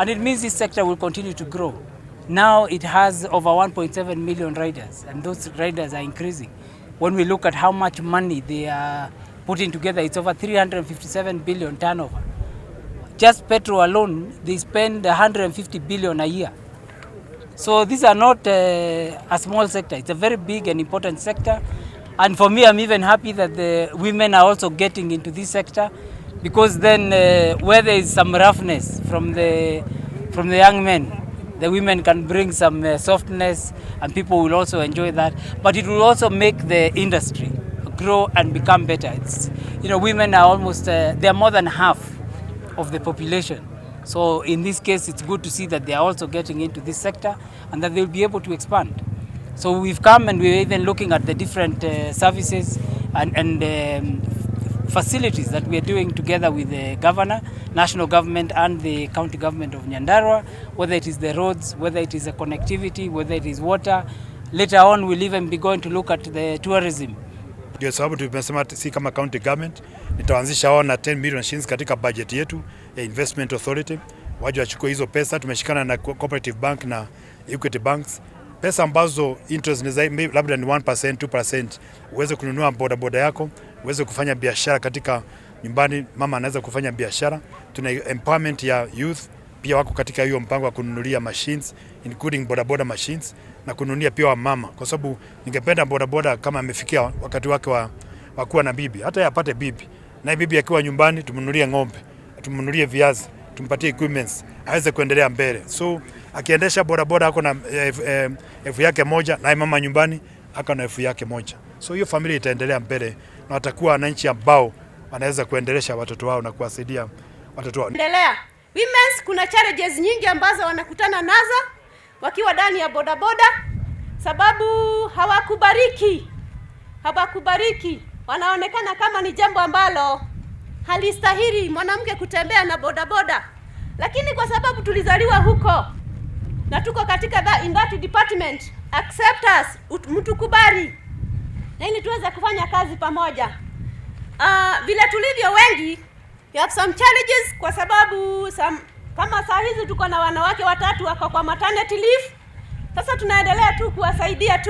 And it means this sector will continue to grow. Now it has over 1.7 million riders, and those riders are increasing. When we look at how much money they are putting together, it's over 357 billion turnover. Just petrol alone, they spend 150 billion a year. So these are not a small sector. It's a very big and important sector. And for me, I'm even happy that the women are also getting into this sector, because then where there is some roughness from the young men, the women can bring some softness, and people will also enjoy that. But it will also make the industry grow and become better. It's, you know, women are almost, they are more than half of the population. So in this case, it's good to see that they are also getting into this sector and that they'll be able to expand. So we've come and we're even looking at the different services and facilities that we are doing together with the governor, national government and the county government of Nyandarua, whether it is the roads, whether it is the connectivity, whether it is water. Later on, we'll even be going to look at the tourism. Ndio sababu tumesema si kama county government nitaanzisha wao na 10 million shillings katika budget yetu ya Investment Authority, waje wachukue hizo pesa. Tumeshikana na Cooperative Bank na Equity Banks, pesa ambazo interest ni zaidi, labda ni 1%, 2%, uweze kununua bodaboda yako, uweze kufanya biashara katika nyumbani, mama anaweza kufanya biashara. Tuna empowerment ya youth pia wako katika hiyo mpango wa kununulia machines, including bodaboda machines, na kununulia pia wamama, kwa sababu ningependa bodaboda kama amefikia wakati wake wa kuwa na bibi, hata apate bibi, na bibi akiwa nyumbani tumnunulie ng'ombe, tumnunulie viazi, tumpatie equipments aweze kuendelea mbele. So akiendesha bodaboda ako na elfu yake moja, naye mama nyumbani ako na elfu yake moja. So hiyo familia itaendelea mbele na watakuwa wananchi ambao wanaweza kuendelesha watoto wao na kuwasaidia watoto wao. Endelea. Women's kuna challenges nyingi ambazo wanakutana nazo wakiwa ndani ya bodaboda, sababu hawakubariki, hawakubariki, wanaonekana kama ni jambo ambalo halistahili mwanamke kutembea na bodaboda, lakini kwa sababu tulizaliwa huko na tuko katika in that department, accept us, mtukubali na ili tuweze kufanya kazi pamoja. Vile tulivyo wengi, we have some challenges kwa sababu kama saa hizi tuko na wanawake watatu wako kwa maternity leave. Sasa tunaendelea tu kuwasaidia tu.